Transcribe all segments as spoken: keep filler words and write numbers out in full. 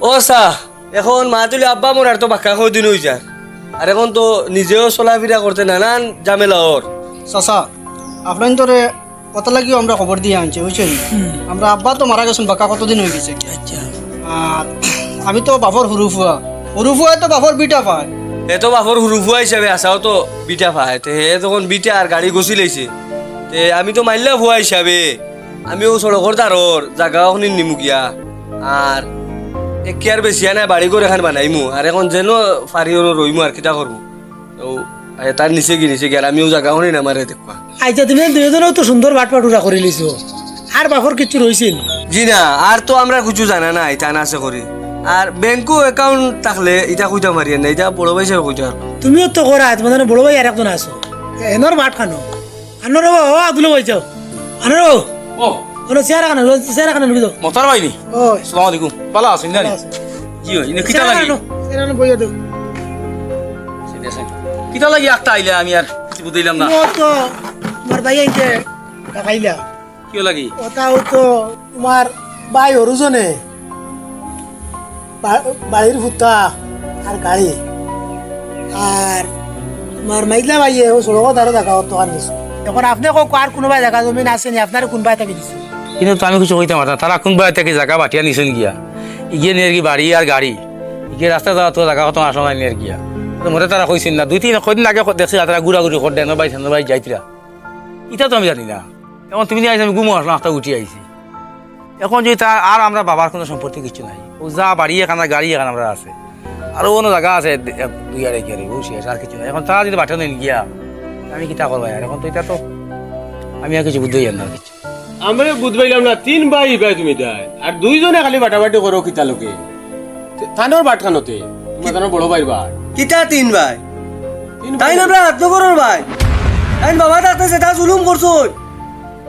ও চাচা, এখন মাত অইলে আব্বা মরার তো বাক্কা কয়দিন অই যার। আর এখন তো নিজেও চলাফিরা করতে নানান ঝামেলা অর। চাচা, আপনাইনতরে কথা লাগিও আমরা খবর দিয়া আনছি, বুঝছইন? আমরা আব্বা তো মারা গেছইন বাক্কা কতদিন অই গেছে। আচ্ছা। আর আমি তো বাপর হুরু ফুয়া, হুরু ফুয়ায় তো বাপর ভিটা পায়। হে তো বাপর হুরু ফুয়া হিসাবে আছাও তো ভিটা পায়, তে হে যখন ভিটা আর গাড়ি গছিলাইছে, তে আমি তো মাইল্লা ফুয়া হিসাবে আমিও সড়কর ধারর জাগা অখনি নিমু গিয়া। আর একে আর বেশি আনায় বাড়ি ঘর এখান বানাইমু, আর এখন যেন পারি অনো রইমু আর কিতা করমু। তো এ তার নিচে গি নিচে গিয়া আমিও জাগা অখনি না মারে দেখবা। আচ্ছা, তুমি দুইজনেও তো সুন্দর বাট পাটুরা করিলিছো, আর বাপর কিচ্ছু রইছিল? জি না, আর তো আমরা কিছু জানা নাই, তা না আছে করি। আর ব্যাংকও অ্যাকাউন্ট থাকলে ইটা কইতাম পারি না, ইটা বড় ভাই সাহেব কইতা পারবা। তুমিও তো করা, তোমার জানো বড় ভাই আর একজন আছো, এনর বাট খানো। আনোয়ার বাবা, ও আব্দুল ভাই যাও। আনোয়ার বাবা, ও। ওনো চেয়ার খানো, চেয়ার খানো ঢুকি যাও। মতার ভাই নি? ও। আসসালামু আলাইকুম। ভালা আছইন না নি? ভালা আছি। জি অয়, ইনো কিতা লাগি? চেয়ার খানো, চেয়ার খানো বইয়া দেও। কিতা লাগি একটা আইলে আমি আর কিছু বুঝাইলাম না। ও তো আমার ভাই আইতে দেখাইলা। কিও লাগি? ওটাও তো তোমার ভাই অরুজনে বা-, বাড়ির ফুতা আর গাড়ি। আর তোমার মাইজলা ভাইয়ে ও সড়কো তারও দেখা অত আর নিছে। এখন আপনি কও কার কোনোবায় জাগা জমিন আছে নি, আপনারে কোনবায় থাকি দিছে? কিন্তু তো আমি কিছু কইতাম পারতাম না। তারা কোনবায় থাকি জাগা বাটিয়া নিছইন গিয়া। ইগিয়ে নিয়ার কি বাড়ি আর গাড়ি। ইগিয়ে রাস্তা যাওয়া তো জাগা কত আসলে নিয়ার গিয়া। তো মরে তারা কইছইন না। দুই তিন কয়দিন আগে দেখছি তারা ঘুরাঘুরি করতে, এনো ভাই, সেনো ভাই যাইতরা। ইটা তো আমি জানি না। এখন তুমি যে আইছো, আমি ঘুমো আসলাম, আস্তা উঠি আইছি। এখন যদি তার আর আমরা বাবার কোনো সম্পত্তি কিছু নাই, ও যা বাড়ি এখান আর গাড়ি এখান আমরা আছে, আর অন্য জাগা আছে দে-, এক, দুই আড়াই কিয়ারি, ও শেষ, আর কিছু নাই। এখন তারা যদি বাটে নেন গিয়া, আমি কিতা করবো আর? এখন তো ইটা তো আমি আর কিছু বুঝতেই জানি না আর কিছু। আমরা বুঝবাইলাম না, তিন ভাই ভাই তুমি তাই, আর দুইজনে খালি বাটাবাটি করো কিতা লোকে। তানোর বাট খানোতে, তোমার তানোর বড় ভাইর বাট। কিতা তিন ভাই? তিন তাইন ভাই। আমরা হাত নগরর ভাই। তাইন বাবা থাকতে যেটা জুলুম করছইন,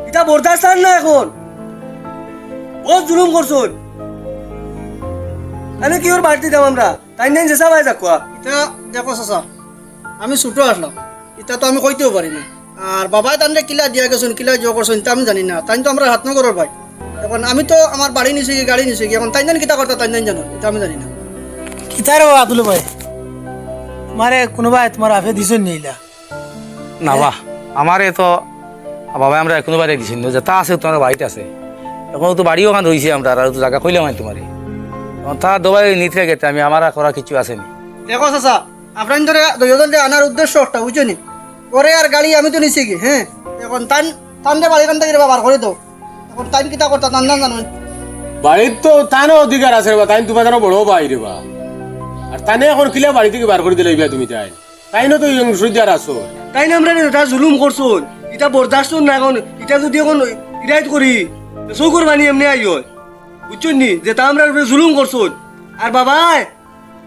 ইটা বরদাস্ত আর না এখন। বহুত জুলুম করছইন। তাইন কিওর বাট দিতাম আমরা? তাইন নাইন যেসা ভাই যাকুয়া। ইটা দেখো চাচা, আমি ছোট আসলাম, ইটা তো আমি কইতেও পারি না। আর বাবায় তানরে কিলা দিয়া গেছইন, কিলা জো করছইন, ইটা আমি জানি না। তাইন তো আমরা হাত নগরর ভাই। এখন আমি তো আমার বাড়ি নিছি কি, গাড়ি নিছি কি, এখন তাইন জানি কিতা করতা, তাইন জানি জানো, ইটা আমি জানি না। কিতা রে বাবা আব্দুল ভাই, তোমারে কোনোবায় তোমার বাপে দিছইন নি ইলা? না বা, আমারে তো বাবায় আমরারে কোনোবায় দিছইন না, যেটা আছে তোমার বাড়িত আছে। এখন তো বাড়িও ওখান রইছে, আমরা আর তো জাগা কইলাম আমি তোমারে। এখন তা দবাই নিতে গেতে আমি, আমার আর করার কিছু আছে নি। দেখো চাচা, আপনাইনতরে দুইজনরে আনার উদ্দেশ্য একটা, বুঝছো নি? ওরে আর গাড়ি আমি তো নিছি কি, হ্যাঁ? এখন তান, তানরে বাড়ি কান থাকি রে বা বার করি দেও। এখন তাইন কিতা করতা, তান তান জানো। বাড়িত তো তানও অধিকার আছে রে বা, তাইন তোমার তানও বড় ভাই রে বা। আর তানে এখন কিলা বাড়ি থাকি বার করি দিলে ইবা তুমি তাই? তাইনও তো ইয়ং সুইজার আছো। তাইন আমরারে যেটা জুলুম করছইন, ইটা বরদাস্ত না এখন, ইটা যদি এখন ইরাইত করি, তে চকুর পানি এমনে আইয়। বুঝছইন নি? যেটা আমরার উপরে জুলুম করছইন। আর বাবায়,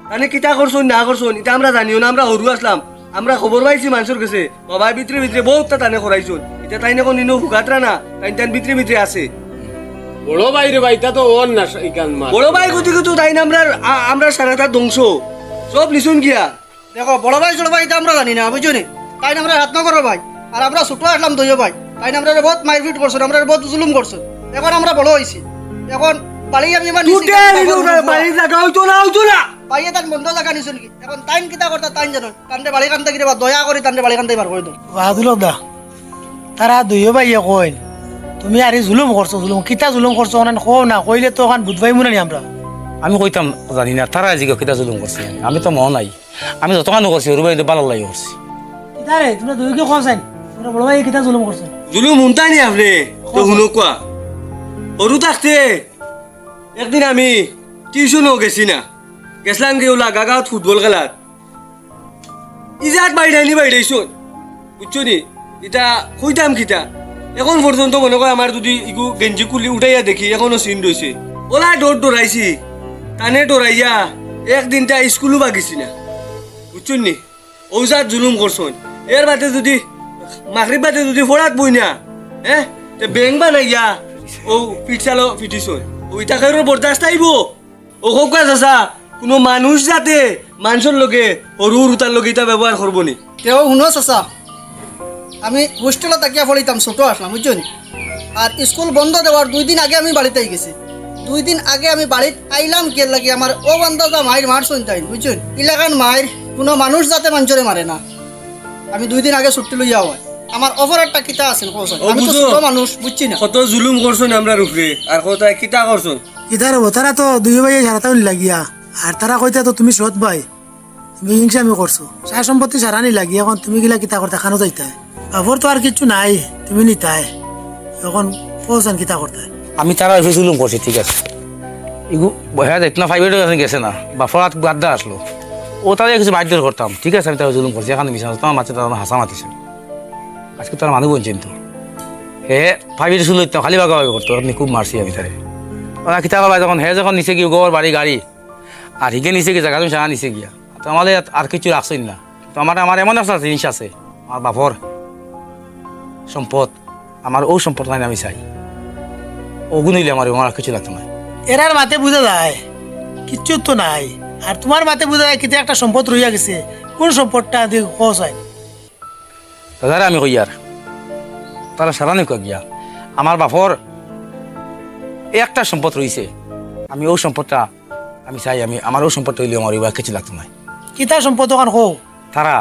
তানে কিতা করছইন না করছইন, ইটা আমরা জানিও না, আমরা হুরু আসলাম। আমরা খবর পাইছি মানষর গেছে, বাবায় ভিতরে ভিতরে বহুততা তানে করাইছইন। ইটা তাইন এখন ইনো ফুকাতরা না, তাইন তান ভিতরে ভিতরে আছে। বড় ভাই রে বা, ইটা তো ওর না, ইখান মাত। বড় ভাই কইতে কইতে তাইন আমরার, আ-, আমরার সারাটা ধ্বংস। সব নিছইন গিয়া। দেখো, বড় ভাই, ছোট ভাই, ইটা আমরা জানি না, বুঝছো নি? তাইন আমরার হাত নগরর ভাই। আর আমরা ছোট আসলাম দুইও ভাই। তাইন আমরারে বহুত মারপিট করছইন, আমরারে বহুত জুলুম করছইন। এখন আমরা বড় অইছি। এখন বাড়ি আমি এবার নিছি, টুটে বাড়ি জাগা অইতো না, অইতো না। ভাইয়ে তার মন্দ জাগা নিছইন কি? এখন তাইন কিতা করতা, তাইন জানো। তানরে বাড়ি কান থাকি রে বা, দয়া করি তানরে বাড়ি কান থাকি বার করি দেও। বাহাদুর দা, তারা দুইও ভাইয়ে কইন, তুমি আরি জুলুম করছো, জুলুম। কিতা জুলুম করছো, ওখান কও না, কইলে তো ওখান বুঝবাইমু না নি আমরা। আমি কইতাম জানি না, তারা জিগো কিতা জুলুম করছে, আমি তো মন নাই। আমি যতখান করছি, ওর ভাই তো ভালো লাগে করছি। কিতা রে, তোমরা দুইও কি কও চাইন? তোমরা বড় ভাই কিতা জুলুম করছো? জুলুম হুনতা নি আপনে? তো হুনো কুয়া। হুরু থাকতে একদিন আমি টিউশনও গেছি না। গেছলাম কি ওলা গাগাত ফুটবল খেলাত। ইজাত বাইড়ানি বাইড়াইছইন। বুঝছো নি? ইটা কইতাম কিতা? এখন পর্যন্ত মনে কয় আমার যদি ইগু গেঞ্জি খুলি উঠাইয়া দেখি, এখনো চিন রইছে। ওলা ডর ডরাইছি। তানে ডরাইয়া একদিনটা স্কুলও বাগিছি না। বুঝছইন নি? অউ জাত জুলুম করছইন। এর বাদে যদি, মাগরিব বাদে যদি ফড়াত বই না, হ্যাঁ? তে বেং বানাইয়া অউ পিটসালো পিটিছইন। অউ ইতা কেউরর বরদাস্ত আইবো? অউ কউক্কা চাচা, কুনু মানুষ যাতে মানষর লগে, হুরু হুরুতার লগে ইতা ব্যবহার করবো নি। তেও হুনো চাচা, আমি হোস্টেলো থাকিয়া পড়িতাম, ছোট আসলাম, বুঝছো নি? আর স্কুল বন্ধ দেওয়ার দুই দিন আগে আমি বাড়িত আই গেছি। দুই দিন আগে আমি বাড়িত আইলাম কিয়ার লাগি, আমার অউ আন্দাজা মাইর মারছইন তাইন, বুঝছইন? ইলাখান মাইর কুনু মানুষ যাতে মানষরে মারে না। আমি দুই দিন আগে ছুটি লইয়া অয়, আমার অপরাধটা কিতা আছে কওছইন? ও আমি তো বুঝো। ছোট মানুষ, বুঝছি না। কত জুলুম করছইন আমরার উপরে, আর কত কিতা করছইন? কিতা রে বা, তারা তো দুই ভাইয়ে সারাতা লাগিয়া, আর তারা কইতা তো তুমি সৎ ভাই, তুমি হিংসামি করছো, সয় সম্পত্তি সারানি লাগি, এখন তুমি গিলা কিতা করতায়, কানো যাইতায়? বাফর তো আর কিচ্ছু নাই, তুমি নিতায়, এখন কওছইন কিতা করতায়? আমি তারার উপরে জুলুম করছি, ঠিক আছে, ইগু বয়া দেখনা ফাইভের কাছে গেছে না, বাফর আত গাদ্দা আসলো, ও তারে কিছু মারধর করতাম, ঠিক আছে, আমি তারে জুলুম করছি, এখন মিছা মাততাম, মারছে তারা হাছা মাতিছে, আজকে তার মানুষ বঞ্চিত। হে ফাইভের শুরু হইতাম, খালি বাগাবাগি করতো, আপনি খুব মারছি আমি তারে। ওরা কিতা করবা যখন, হে যখন নিছে কি ঘর, বাড়ি, গাড়ি, আর হিগে নিছে কি জাগা জমি সারা নিছে গিয়া। তো আমারে আর, আর কিছু রাখছইন না। তো আমার, আমার এমন একটা জিনিস আছে, আমার বাফর সম্পদ, আমার অউ সম্পদ নাই আমি চাই। অগুন অইলে আমার, আমার আর কিছু লাগতো না। এরার মাতে বুঝা যায়, কিচ্ছু তো নাই। আর তুমার মাতে বুঝা যায়, কিতা একটা সম্পদ রইয়া গেছে। কুন সম্পদটা দি কওছইন? দাদারে আমি কইয়ার, তারা সারা নিউক্কা গিয়া। আমার বাফর একটা সম্পদ রইছে, আমি অউ সম্পদটা আমি চাই, আমি, আমার অউ সম্পদটা অইলে আমার অইবার কিচ্ছু লাগতো নায়। কিতা সম্পদ অখান কও? তারা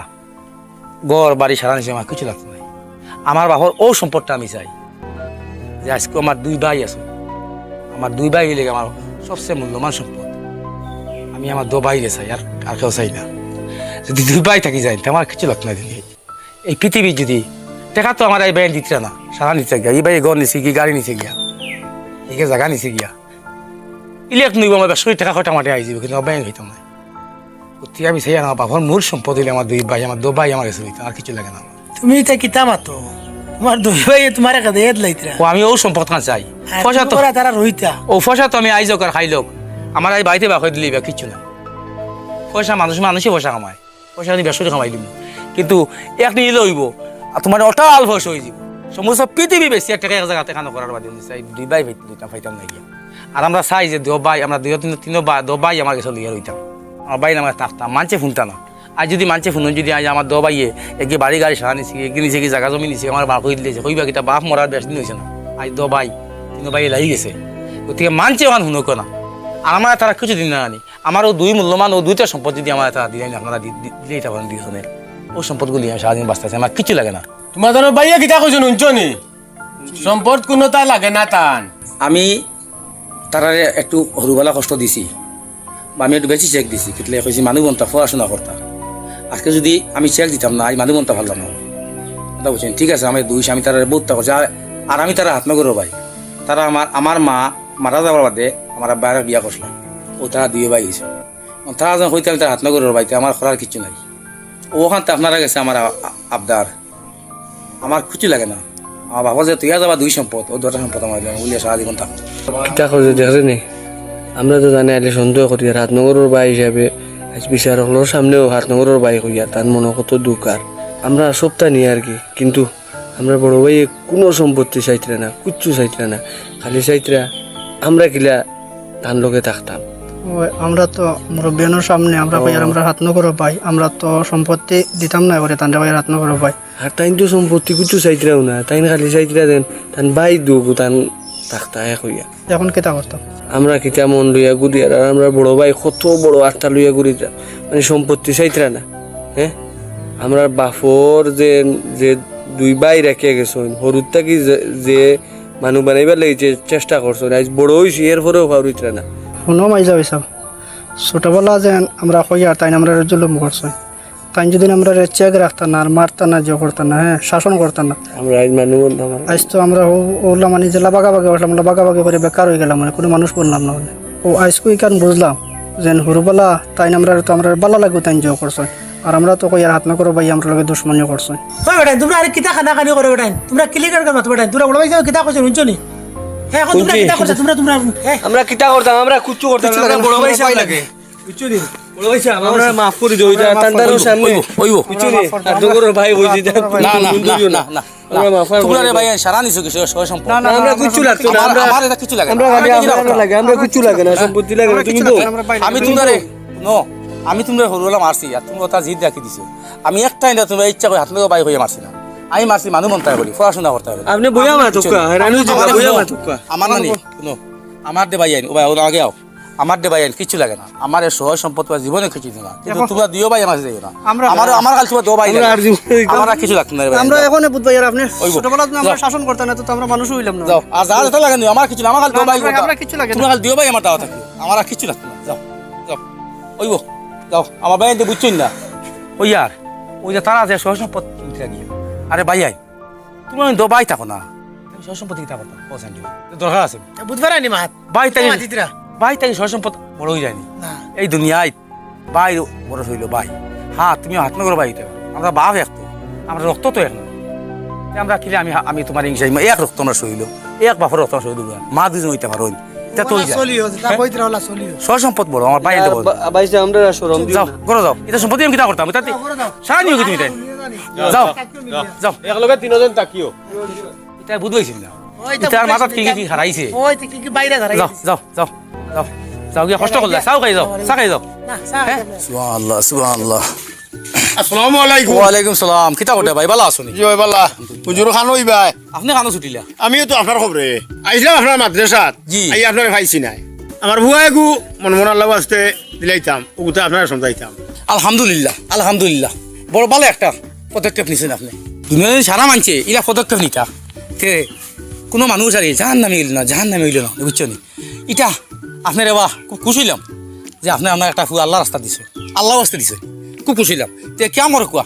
ঘর বাড়ি সারা নিছে, আমার কিচ্ছু লাগতো নায়। আমার বাফর অউ সম্পদটা আমি চাই, যে আইজকু আমার দুই ভাই আছে, আমার দুই ভাই অইলে আমার সবচেয়ে মূল্যবান সম্পদ। আমি আমার দুই ভাইরে চাই, আর, আর কেউ চাই না। যদি দুই ভাই থাকি যাইন, তে আমার কিচ্ছু লাগতো নায়। এই পৃথিবীত যদি টেকা তো আমার এই ভাইয়ে দিতরা না, সারা নিছে গিয়া, এই ভাইয়ে ঘর নিছে গিয়া, গাড়ি নিছে গিয়া, এই জাগা নিছে গিয়া, ইলেক নইব আমার ব্যবসায়ী টেকা কটা মাঠে আই যাইব, কিন্তু আমার ভাইয়ে হইতাম না। অতি আমি চাই আমার বাফর মূল সম্পদ অইলে আমার দুই ভাই, আমার দুই ভাই আমার গেছে রইতা, আর কিচ্ছু লাগে না আমার। তুমি ইতা কিতা মাতো? তুমার দুই ভাইয়ে তুমারে কাদে এদ লাইতরা। ও আমি অউ সম্পদ খান চাই। আর পয়সা তুমি তো করা তারা রইতা। ও পয়সা তো আমি আইজ অউক আর কাইল অউক, আমার আইজ বাড়িত বাফে দিলে ইবা কিচ্ছু না। পয়সা মানুষ, মানুষে পয়সা কামায়। পয়সা আমি বেশ করি কামাই দিমু, কিন্তু এক নিলে অইব, আর তুমার অটাল পয়সা অই যাব। সমস্ত পৃথিবী বেশি এক টেকা এক জাগাত কানো করার বাদে আমি চাই দুই ভাই ভাই দুইটা পাইতাম না গিয়া। আর আমরা চাই যে দুই ভাই, আমরা দুই তিন, তিন ভাই, দুই ভাই আমার গেছে লইয়া রইতাম, আমার ভাই আমার থাকতাম, মানষে হুনতা না। আইজ যদি মানষে হুনইন, যদি আইজ আমার দুই ভাইয়ে এগিয়ে বাড়ি গাড়ি সারা নিছে, এগিয়ে নিছে কি জাগা জমি নিছে, আমার বাফ কই দিলে, কইবা কিতা, বাফ মরার বেশ দিন অইছে না, আইজ দুই ভাই, তিন ভাই লাগি গেছে। গতিকে মানষে অখান হুনউক্কা না, আর আমরা তারা কিছু দিন না আনি। আমার অউ দুই মূল্যবান, অউ দুইটা সম্পদ যদি আমার তারা দিলেন, আপনারা দি-, দি-, দিলেই তখন দিয়েছেন। অউ সম্পদগুলি আমি সারাদিন বাঁচতে আছি, আমার কিচ্ছু লাগে না। তুমার জানো ভাইয়ে কিতা কইছইন হুনছো নি? সম্পদ কুনতা লাগে না তান। আমি তারারে একটু হুরুবালা কষ্ট দিছি, বা আমি একটু বেশি চেক দিছি, কিতলে কইছি মানুষ বনতা, পড়াশোনা করতা। আজকে যদি আমি চেক দিতাম না, আইজ মানুষ বনতা পারলাম না। কথা বুঝছেন? ঠিক আছে, আমি দুই আমি তারারে বহুত তা করছি, আর, আর আমি তারা হাত না করো ভাই। তারা আমার, আমার মা মারা যাওয়ার বাদে আমার আব্বা আর বিয়া করছিলাম, ও তারা দুই ভাই হইছে। তারা যখন কইতে আমি তার হাত না করে রবাইতে আমার করার কিচ্ছু নাই। অখান তো আপনারা গেছে আমার আ-, আ-, আবদার। আমার কিচ্ছু লাগে না। আমার বাবা যে তুইয়া যাবা দুই সম্পদ, ও দুটা সম্পদ আমার দিলাম, বলিয়া সারা জীবন থাকতো। কিতা করে দেখরে নি? আমরা তো জানি আইলে সন্দেহ করি, আর হাত না করো ভাই হিসাবে আইজ বিচার অকলর সামনেও হাত না করো ভাই কইয়া, তার মনো কত দুখ। আর আমরা সবতা নিয়া আর কি, কিন্তু আমরা বড় ভাইয়ে কুনু সম্পত্তি চাইতরা না, কুচ্ছু চাইতরা না, খালি চাইতরা আমরা কিলা তান লগে থাকতাম। অয়, আমরা তো মুরব্বিয়ানর সামনে আমরা কইয়ার, ও। আমরা হাত না করো ভাই, আমরা তো সম্পত্তি দিতাম না, এবারে তানরে কইয়ার হাত না করো ভাই। আর তাইন তো সম্পত্তি কুচ্ছু চাইতরাও না, তাইন খালি চাইতরা যেন তান ভাই দুগু তান থাকতা এক অইয়া। এখন কিতা করতাম? আমরা কিতা মন লইয়া ঘুরিয়ার, আর আমরা বড় ভাই কত বড় আত্মা লইয়া ঘুরিতরা, মানে সম্পত্তি চাইতরা না, হ্যাঁ? আমরার বাফর যে, যে দুই ভাই রাখিয়া গেছইন, হুরুর থাকি যে, যে মানুষ বানাইবার লাগি যে চেষ্টা করছইন, আইজ বড় অইছি, এরপরেও পাউরিতরা না। হুনো মাইজা ভাইসাব, ছোটবেলা যেন আমরা কইয়ার তাইন আমরারে জুলুম করছইন, তাইন যদি আমরারে চেক রাখতা না, আর মারতা না, যে করতা না, হ্যাঁ, শাসন করতা না। আমরা আইজ মানুষ বনতাম পারলাম। আইজ তো আমরা অউ-, অউলা মানে যেলা বাগাবাগি করলাম, অউলা বাগাবাগি করি বেকার অইগেলাম, মানে কুনু মানুষ বনলাম না মানে। অউ আইজকু ইখান বুঝলাম, যেন হুরুবালা তাইন আমরারে তো আমরার বালা লাগবো, তাইন যে করছইন। আর আমরা তো কইয়ার হাত না করো ভাই, আমরার লগে দুশমনি করছইন। ওই বেটাইন, তুমরা আরে কিতা কানাকানি করো বেটাইন? তুমরা clear করি মাতো বেটাইন। তুমরা বড় ভাই যাও কিতা কইছো হুনছো নি? হ্যাঁ, এখন তুমরা হুনছি। কিতা করছো? তুমরা, তুমরা, হ্যাঁ? আমরা কিতা করতাম? আমরা কুচ্ছু করতাম না, আমরা বড় ভাই সাব লাগে। বুঝছো নি? বড় ভাই সাব, আমরা মাফ করি দেও, ইটা তান্তারও সামনে। অইবো, অইবো। বুঝছো নি? আর তো করো ভাই, বুঝি যা। না, না, না, না, না। আমরা মাফ করি তুমরারে দেও। ভাই, সারা নিছো কিছু, সয় সম্পদ। না, না, না, আমরা কুচ্ছু লাগতো না, আমার, আমরা, আমার ইটা কিচ্ছু লাগে না। আমরা খালি আমরা আপনারা কিচ্ছু লাগে না, সম্পত্তি লাগে না, আমরা তুমি কিচ্ছু দেও। লাগে না, আমরা ভাই, আমি তুমরারে, হুনো, আমি তুমরারে হুরুবালা মারছি, আর তুমরা অতা জিদ রাখি দিছো। আমি একটা ইটা তুমরা ইচ্ছা করি হাত লগে ভাই কইয়া মারছি না। আমি মারছি মানুষ বনতায় করি, পড়াশোনা করতায় করি। আপনি বইয়া আমার মাতুক্কা, কিচ্ছু নাই। হয়রানি হইছে, আমার বইয়া হুনো, মাতুক্কা। আমার নানি, হুনো, আমার দে ভাইয়াইন, ও ভাই, ও আগে আও। আমার দে ভাইয়াইন, কিচ্ছু লাগে না। আমার এই সহায় সম্পদ বা জীবনে কিচ্ছু দিও না। কিন্তু এখন তোমরা দুইও ভাই আমার কাছে যাইও না। আমরা আমার, আমার কাছে তোমরা দুইও ভাই আমরা যাইও না। আর জীবনে আমার আর কিচ্ছু লাগতো না রে ভাই। আমরা এখন বুঝ ভাই, আর আপনি ওই গো। ছোটবেলা যদি আমরা যাও। শাসন করতেন না, তো আমরা মানুষ হইলাম না। যাও, আর যা যেটা লাগে নিও, আমার কিচ্ছু না, আমার খালি দুইও ভাই আমরা, কথা। আমরা কিচ্ছু লাগে না। তোমরা খালি দুইও ভাই আমার দাওয়াত থাকবে। আমার আর কিচ্ছু লাগতো না। যাও, যাও। ওই গো, যাও, আমার ভাই এনতে বুঝছইন না। ওই আর, ওই যে তারা যে সহায় সম্পদ কিনতে গিয়ে। আরে ভাইয়াইন, তোমরা কিন্তু ভাই থাকো না। আমি সব সম্পত্তি কিতা করতাম? ও, সেন্টি। তো দরকার আছে। বুধবার আনি মাত। ভাই তাই, ও, দিতরা। ভাই তাই সব সম্পদ বড় হয়ে যায়নি। না। এই দুনিয়ায় ভাই বড় হইল ভাই। হ্যাঁ, তুমিও হাত না করো ভাই, এটা। আমরা বাপ এক তো। আমরা রক্ত তো এক না। তে আমরা কিলে আমি, আমি তোমার ইংশাই এক রক্ত আমরা শহীদ। এক বাপর রক্ত আমরা শহীদ। মা দুজন হইতে পারো। এটা তো ওলা হইয়া। চলিও, যেটা হ্যাঁ? কইতরা ওলা চলিও। সব সম্পদ বড়, আমার ভাই এটা বড়। বা-, ভাই সাহেব, আমরা আর শরম দিও যাও, না। ঘরো যাও। এটা সম্পত্তি আমি কিতা করতাম? এটা তি-, যাও, ঘরো যাও। সারা নিও কি তুমি তাই? যাও। যাও। যাও। এক লগে তিনজন থাকিও। এটা বুঝ পাইছিল না। ওই তো এটার মাথাত কি কি হারাইছে? ওই তো কি কি বাইরে হারাইছে। যাও, যাও, যাও, যাও। যাও গিয়া কষ্ট করলে, চাও খাই যাও, চা খাই যাও। না, চা হ্যাঁ? খাই যাও। সুবহানাল্লাহ, সুবহানাল্লাহ। আসসালামু আলাইকুম। ওয়ালাইকুম সালাম। কিতা করতে ভাই, ভালা আছো নি? জি ভাই, ভালা। হুজুর খান ওই ভাই। আপনি খানো ছুটিলা? আমিও তো আপনার খবরে। আইছিলাম আপনার মাদ্রাসাত। জি। আই আপনারে পাইছি নাই। আমার বুয়া এগু মন মন আল্লাহ আসতে দিলাইতাম, ওগুতে আপনারে সমঝাইতাম। আলহামদুলিল্লাহ, আলহামদুলিল্লাহ। বড় ভালা একটা পদক্ষেপ নিছেন আপনি। দুনিয়ার সারা মানষে ইলা পদক্ষেপ নিতা। তে কোনো মানুষ আর জাহান্নামে হইল না, জাহান্নামে হইল না, বুঝছো নি? ইটা আপনারে বা খুব খুশি হইলাম যে আপনি আপনার একটা ফুয়া আল্লাহ রাস্তা দিছে, আল্লাহ রাস্তা দিছে, খুব খুশি হইলাম। তে কিয়া মরে কুয়া?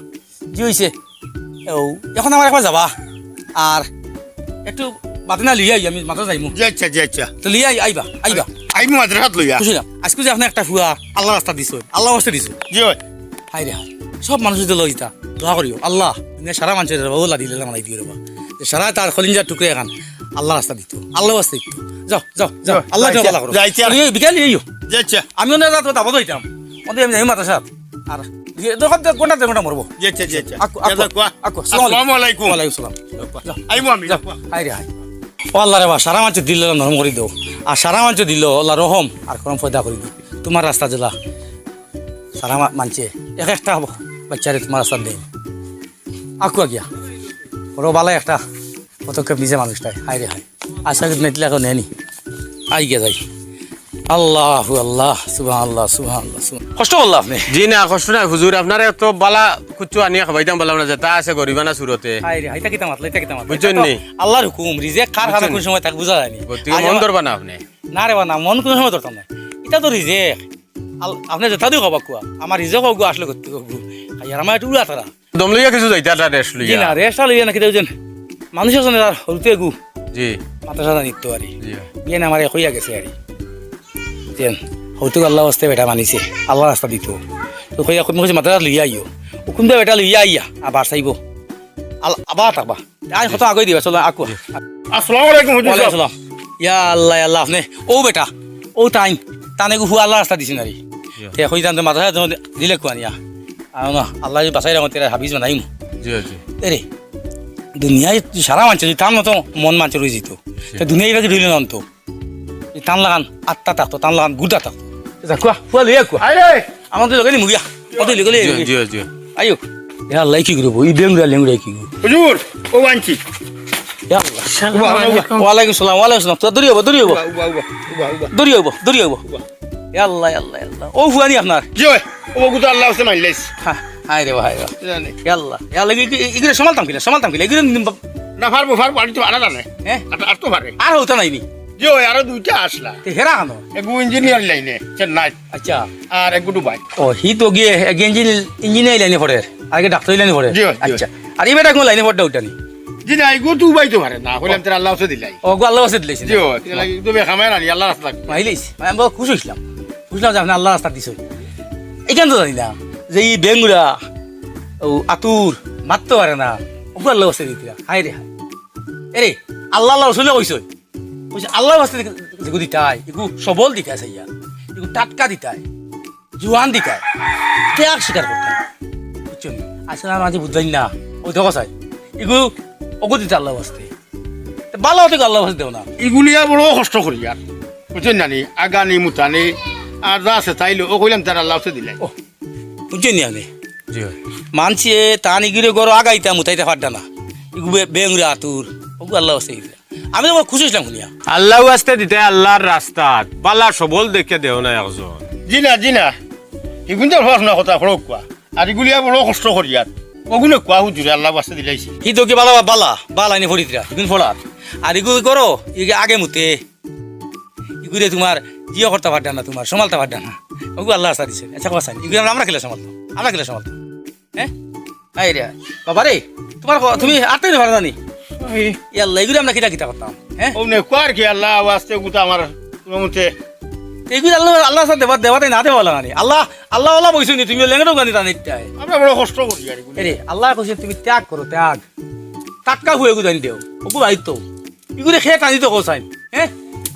জি হইছে। ও, এখন আমার একবার যাবা, আর একটু বাতিনা লইয়া আই, আমি মাদ্রাসা যাইমু। জি আচ্ছা, জি আচ্ছা। তো লইয়া আই-, আইবা, আইবা। আইমু মাদ্রাসাত লইয়া। বুঝলাম। আজকে যে আপনি একটা ফুয়া আল্লাহ রাস্তা দিছো, আল্লাহ রাস্তা দিছো। জি ভাই। হায় রে হায়। সব মানুষ তো লইতা, দোয়া করিও। আল্লাহ, তুমি সারা মানুষের বাবু লাদি লেলা মালাই দিও রে বা। যে সারা তার খলিঞ্জার টুকরে এখন আল্লাহ রাস্তা দিত, আল্লাহ রাস্তা দিত। যাও, যাও, যাও, যাও, আল্লাহ যাইতে, ভালা করো। যাইতে। আর এই বিকালে আইও। জি আচ্ছা। আমি অন্য রাত দাবত হইতাম। ওদের আমি যাই মাদ্রাসাত। আর ইয়ে, দোকান তো ঘন্টা দেড় ঘন্টা মরবো। জি, আচ্ছা, জি, আচ্ছা। আকু, আকু, আচ্ছা, কোয়া। আকু, আসসালামু আসসালামু আলাইকুম। ওয়ালাইকুম সালাম। যাও, আইমু আমি, যাও। কোয়া। হায় রে হায়। ও আল্লাহ রে বা, সারা মানষে দিল নরম করি দেও। আর সারা মানষে দিল আল্লাহ রহম আর করম পয়দা করি দেও। তোমার রাস্তা দিলা। সারা মা-, মানষে এক একটা বাচ্চারে তোমার রাস্তা দেয়। আকু আগিয়া। বড় বালা একটা পদক্ষেপ নিছে মানুষটায়। হায় রে হায়। আশা করি নেটলা কেউ নেয়নি। আই গিয়া যাই। আল্লাহু আল্লাহ, সুবহানাল্লাহ, সুবহানাল্লাহ, সুবহান-, কষ্ট করলা আপনি? জি না, কষ্ট নাই হুজুর, আপনারে তো বালা কুচ্ছু আনিয়া খাবাইতাম পারলাম না, যেটা আছে গরিবানা সুরতে। হায় রে, ইটা কিতা মাতলা, ইটা কিতা মাতলা? বুঝছেন ইটা তো নি? আল্লাহর হুকুম, রিজেক কার হাতে বুঝছেন কোন নি? সময় থাকে বুঝা যায়নি। গতিকে আজ মন আমার ধরবা না আপনি। না রে বা না, মন কোন সময় ধরতাম না। ইটা তো রিজেক। আল-, আপনি যেটা দিও খাবা কুয়া, আমার রিজেক অগু আসলে করতে অগু। আর আমার একটু উড়া তারা। দম লইয়া কিছু যাইতা, একটা রেস্ট জি লইয়া। না, রেস্ট আর লইয়া না, কিতা বুঝছেন? মানুষ আছে না, তার হলতে এগু। জি। মাথা সাদা নিতে পারি। জি। বিয়ে না, আমার এক হইয়া গেছে আর কি। বুঝছেন? হলতে আল্লাহ আসতে বেটা মানিছে, আল্লাহ রাস্তা দিত। তো কইয়া, কইয়া, কইছে, মাথা লইয়া আইও। হুকুম দে বেটা লইয়া আইয়া, আবার চাইবো। আল-, আবার থাকবা। আই কত আগে দিবা, চলো, আকু। আসসালামু আলাইকুম, হুজুর ওয়ালাইকুম সাহেব। আসসালাম। ইয়া আল্লাহ, ইয়া আল্লাহ, আপনি, ও বেটা, ও তাইন, তানে গু হুয়া আল্লাহ রাস্তা দিছে না রে। জি। তে কই জানতে মাথা সাথে দিলে কুয়ানিয়া। আর না, আল্লাহ যদি বাঁচাই রাখো, তেরা হাফিজ বানাইমু। জি, জি। এরে, দুনিয়ায় সারা মানষে যদি তার মতো মন মানষে রয়ে যেত, জি। তে দুনিয়া এবার কি রইল না অন্ত? এই তান লাগান আত্মা থাকতো, তান লাগান গুটা থাকতো। যা, কুয়া, কুয়া লইয়া কুয়া। আরে! আমাদের লগে নি মুগিয়া। আমাদের লগে লইয়া জি, মুগিয়া। জি, জি। আইও। এ আল্লাহ, কি করবো? ই বেঙ্গুরা লেঙ্গুরা কি করবো? হুজুর, ও আনছি। ইয়া আল্লাহ। আসসালামু আলাইকুম। ওয়ালাইকুম সালাম, ওয়ালাইকুম সালাম। তো দূরে হবো, দূরে হবো। উবা, উবা, উবা, উবা, উবা। দূরে হবো, দূরে হবো। উবা। ইয়া আল্লাহ, ইয়া আল্লাহ, ইয়া আল্লাহ। ও ফুয়ানি আপনার? জি, ওই। ও গুতো আল্লাহ আছে মাইলেস। হ্যাঁ, হায় রে ভাই, ভাই। জানি। ইয়া আল্লাহ, ইয়া আল্লাহ, কি, কি, এগুলো সামালতাম কিনা, সামালতাম কিনা? এগুলো নিম-, না, পারবো, পারবো, আর তো আনা জানে। হ্যাঁ? আর, আর তো পারে। আর হইতো নাইনি? জি, ওই আরো দুইটা আসলা। তে হেরা আনো। এগু ইঞ্জিনিয়ার লাইনে, চেন্নাই। আচ্ছা। আর এগু দুবাই। ও, হি তো গিয়ে এক ইঞ্জিন-, ইঞ্জিনিয়ার লাইনে পড়ে, আগে ডাক্তারি লাইনে পড়ে। জি, জি। আচ্ছা। আর এই বেটা কোন লাইনে পড়ে উঠানি? জি না, এগু তো উবাই তো পারে না, কইলাম তোর আল্লাহ আছে দিলাই। ও, গো আল্লাহ আছে দিলাইছে। জি, ও, তুই লাগি একদম বেখামায় রানি, আল্লাহ রাস্তা। মাইলিস, আমি বড় খুশ হইছিলাম। বুঝলাম যে আপনি আল্লাহ রাস্তা দিছে। এখান তো জানি না, যে এই বেঙ্গুরা, ও আতুর, মারতে পারে না, ওকে আল্লাহ আছে দিতরা। হায় রে হায়। এরে, আল্লাহ আল্লাহ রসুলে কইছে। কইছে, আল্লাহর ওয়াস্তে যেগু দিতায়, এগু সবল দিতায় চাইয়া, এগু টাটকা দিতায়, জোয়ান দিতায়, ত্যাগ স্বীকার করতায়। বুঝছো নি? আসলে আমি মাঝে বুঝলাম না, ওই দেখো চাই, এগু ওগু দিতে আল্লাহর ওয়াস্তে। তে ভালা হতে আল্লাহর ওয়াস্তে দেও না। ইগুলিয়া বড় কষ্ট করি আর, বুঝছেন না নি? আগানি মুতানি আর যা আছে তাইলে ও কইলাম তার আল্লাহ আছে দিলাই। ও, বুঝছেন নি আপনি? জি ভাই। মানষে তান ইগুরে গরো আগাইতা মুতাইতা পারডা না। ইগু বে-, বেঙ্গুরা আতুর, ওগু আল্লাহর ওয়াস্তে দিলা। আমি তো খুশি অইলাম হুনিয়া। আল্লাহ ওয়াস্তে দিতায় আল্লাহর রাস্তাত, বালা সবল দেখিয়া দেও না একজন। জি না, জি না, ইগুন তো পড়াশোনা কথা পড়উক্কা। আর ইগুলিয়া বড় কষ্ট করিয়ার। অগুন নেউক্কা হুজুরে, আল্লাহ ওয়াস্তে দিলাইছি। হি তো কি বালা, বালা, বালা নি পড়িতরা, ইগুন পড়ার। আর ইগু করো, ইগে আগে মুতে। ইগুরে তুমার জিও করতা পারতা না, তুমার সামালতা পারতা না। অগু আল্লায় আশা দিছে। আচ্ছা, কথা নাই। ইগুরে আমরা, আমরা কিলা সামালতাম? আমরা কিলা সামালতাম? হ্যাঁ? আইরে, বাবা রে, তুমার ক-, তুমি আটতে পারো জানি? ওই। ইয়াল্লা, ইগুরে আমরা কিতা কিতা করতাম? হ্যাঁ? ও নে, কর কি আল্লাহ, আস্তে গুতা আমার, কোনো মতে। ইগুরে আল্লাহ, আল্লাহর সাথে দেবা, দেবা তাই না দেবা লাগা নি। আল্লাহ, আল্লাহ, আল্লাহ বইছো নি, তুমি লেঙ্গড়া গানি টানিতে। আমরা বড় কষ্ট করি আর ইগুরে। এরে, আল্লায় কইছে তুমি ত্যাগ করো, ত্যাগ। টাটকা হুয়ে গুদানি দেও। অগু ভাই তো। ইগুরে খেয়ে টানি তো কোসাইন। হ্যাঁ?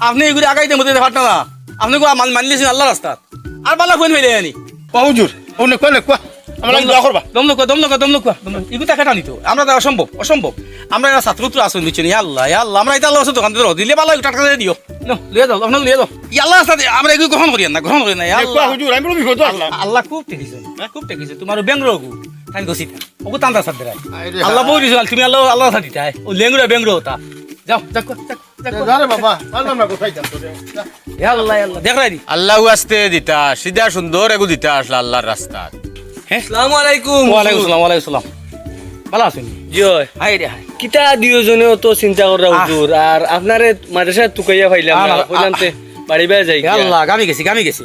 আপনে ইগুরে আগাইতে মতে পারতা না। আপনে কো মান-, মানিলিছেন আল্লাহর রাস্তাত। আর বালা ফুয়েন ফেলে আনি। ও হুজুর, ও নেউক্কা, নেউক্কা। আমরা দম দোয়া করবা। দম নেউক্কা, দম নেউক্কা, দম নেউক্কা, দম নেউক্কা। ইগু তাকে টানি তো। আমরা তো অসম্ভব, অসম্ভব। আমরা এরা ছাত্র তো আসুন, বুঝছেন? ইয়া আল্লাহ, ইয়া আল্লাহ। আমরা ইতা আল্লাহর দোকান দিলে বালা টাটকা করে দিও। নো, লইয়া যাও, আপনারা লইয়া যাও। ইয়া আল্লাহর রাস্তাত আমরা ইগু গ্রহণ করিয়ার না, গ্রহণ করিয়ার না, ইয়া নেউক্কা আল্লাহ। হুজুর, আমি বড় বিপদ আল্লাহ, আল্লাহ। আল্লাহ খুব ঠেকিছে, হ্যাঁ? খুব ঠেকিছে। তুমার বেঙ্গল অগু, তাই গছি। অগু তান্দা সাথ দেয়। আরে আল্লাহ হ্যাঁ। বই দিছো, তুমি আল্লাহ, আল্লাহর সাথে দিতায়। ও লেঙ্গুড়া বেঙ্গল অতা। যাও, যাও, যাও, যাও। যা রে বাবা, পারলাম না, কোথায় যাম তোরে? যা। ইয়া আল্লাহ, ইয়া আল্লাহ। দেখ রাইনি। আল্লাহ ওয়াস্তে দিতা, সিধা সুন্দর এগু দিতা আসলা আল্লাহর রাস্তাত। হ্যাঁ? আসসালামু আলাইকুম, ওয়ালাইকুম হুজুর। আসসালাম, ওয়ালাইকুম আসসালাম। বালা আছইন? জি অয়। হায় রে হায়। কিতা দুইওজনে অত চিন্তা কররা আহ। হুজুর, আর আপনারে মাদ্রাসাত তুকাইয়া পাইলাম আহ, না, আহ, কইলাম তে বাড়ি বায় যাই ইয়া গিয়া। আল্লাহ, গামি গেছি, গামি গেছি।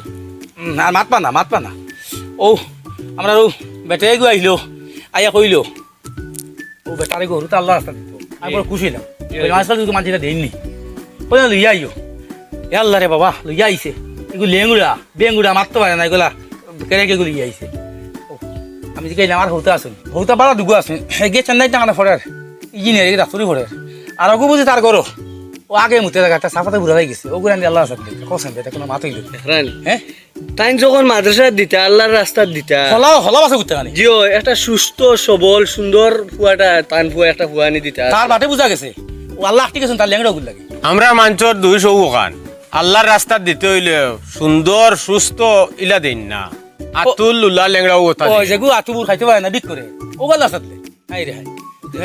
হুম, আর মাতবা না, মাতবা না। ও, আমরার ও বেটা এগু আইলো, আইয়া কইলো, ও বেটারে গরু তো আল্লাহর রাস্তাত দিতো। আমি বড় খুশি অইলাম। জি, কইলাম, জি। আজকাল তো মানষে দেইন নি। কইলাম, লইয়া আইও। এ আল্লাহ রে বাবা, লইয়া আইছে। ইগু লেঙ্গুড়া, বেঙ্গুড়া, মাততো পারে না, ইগুলা কেরে কে লইয়া আইছে। ও, আমি জিকাইলাম, আর হউতা আছইন? হউতা বালা দুগু আছইন। হে গিয়া চেন্নাইত না পড়ের। ইঞ্জিনিয়ারিং ডাক্তারি পড়ের। আর অগু বুঝি তার ঘরো। ও আগে মুতে জাগা, একটা সাফাতে বুড়া অই গেছে। অগুরে আনি আল্লাহর রাস্তাত দিতো। কসম, বেটা কোনো মাত অইলো। দেখরানি? হ্যাঁ? তাইন যখন মাদ্রাসাত দিতা, আল্লাহর রাস্তাত দিতা। হলা, হলা বাসা করতে কানি। জি অয়, একটা সুস্থ, সবল, সুন্দর ফুয়াটা, তান ফুয়া একটা ফুয়া আনি দিতা। তার বাটে বুঝা গেছে। ও আল্লাহ ঠিক আছইন, তার লেঙ্গড়া অগুর লাগি। আমরা মানষর দুই চউখান। আল্লাহর রাস্তাত দিতে অইলে সুন্দর, সুস্থ ইলা দেইন না। আতুর লুলা লেঙ্গড়া অতা ও, দেইন। যেগু আতুবুর খাইতে পারে না, ভিক করে। অগু আল্লাহর রাস্তাত দে। হায় রে হায়।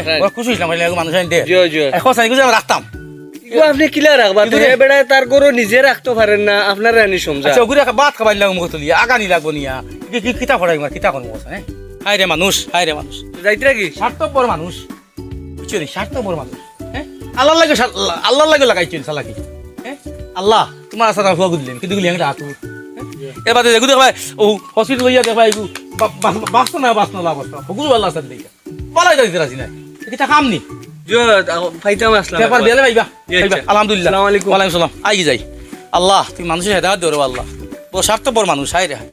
হ্যাঁ। বড় খুশি অইলাম, অইলে এগু মানুষ আইন দে। জি অয়, জি অয়। এখন সাইকেল যে আমরা রাখতাম। ইগু আপনে কিলা রাখবা? ইগু তুমি রে- এ বেটায় তার ঘরো নিজে রাখতো পারের না, আপনারে আনি সমঝা। আচ্ছা, অগুরে ভাত খাবাইলাম মুখ তুলিয়া, আগানি লাগবো নিয়া। কি, কি, কিতা পড়াই আমার, কিতা করবো, হ্যাঁ? হায় রে মানুষ, হায় রে মানুষ। যাইতরা কি? স্বার্থপর মানুষ। বুঝছো নি? স্বার্থপর মানুষ। হ্যাঁ? আল্লাহর লাগি স্বার্থ-, আল্লাহর লাগি লাগাইছো ইনশাআল্লাহ কি? হ্যাঁ? আল্লাহ, তুমার আশা রাখবো বুঝলেন, কিন্তু গুলি একটা আতুর। হ্যাঁ? এর বাদে যেগু দেখবায়, ও হসপিটাল লইয়া দেখবায়, এগু বা-, বা-, বাঁচতো না, বাঁচতো না, বাঁচতো না। হগুলো আল্লাহ সাথে দেখে। বালাই দাঁড়িয়ে রাজি নাই। এটা কাম নি। জি, পাইতাম আসলাম পেপার একবার। বেলে পাইবা। জি, পাইবা। আচ্ছা। আলহামদুলিল্লাহ। আসসালামু আলাইকুম। ওয়ালাইকুম সালাম। আই যাই। আল্লাহ, তুমি মানুষের হেদায়েত দেও রে আল্লাহ। ও স্বার্থপর মানুষ, হায় রে হায়।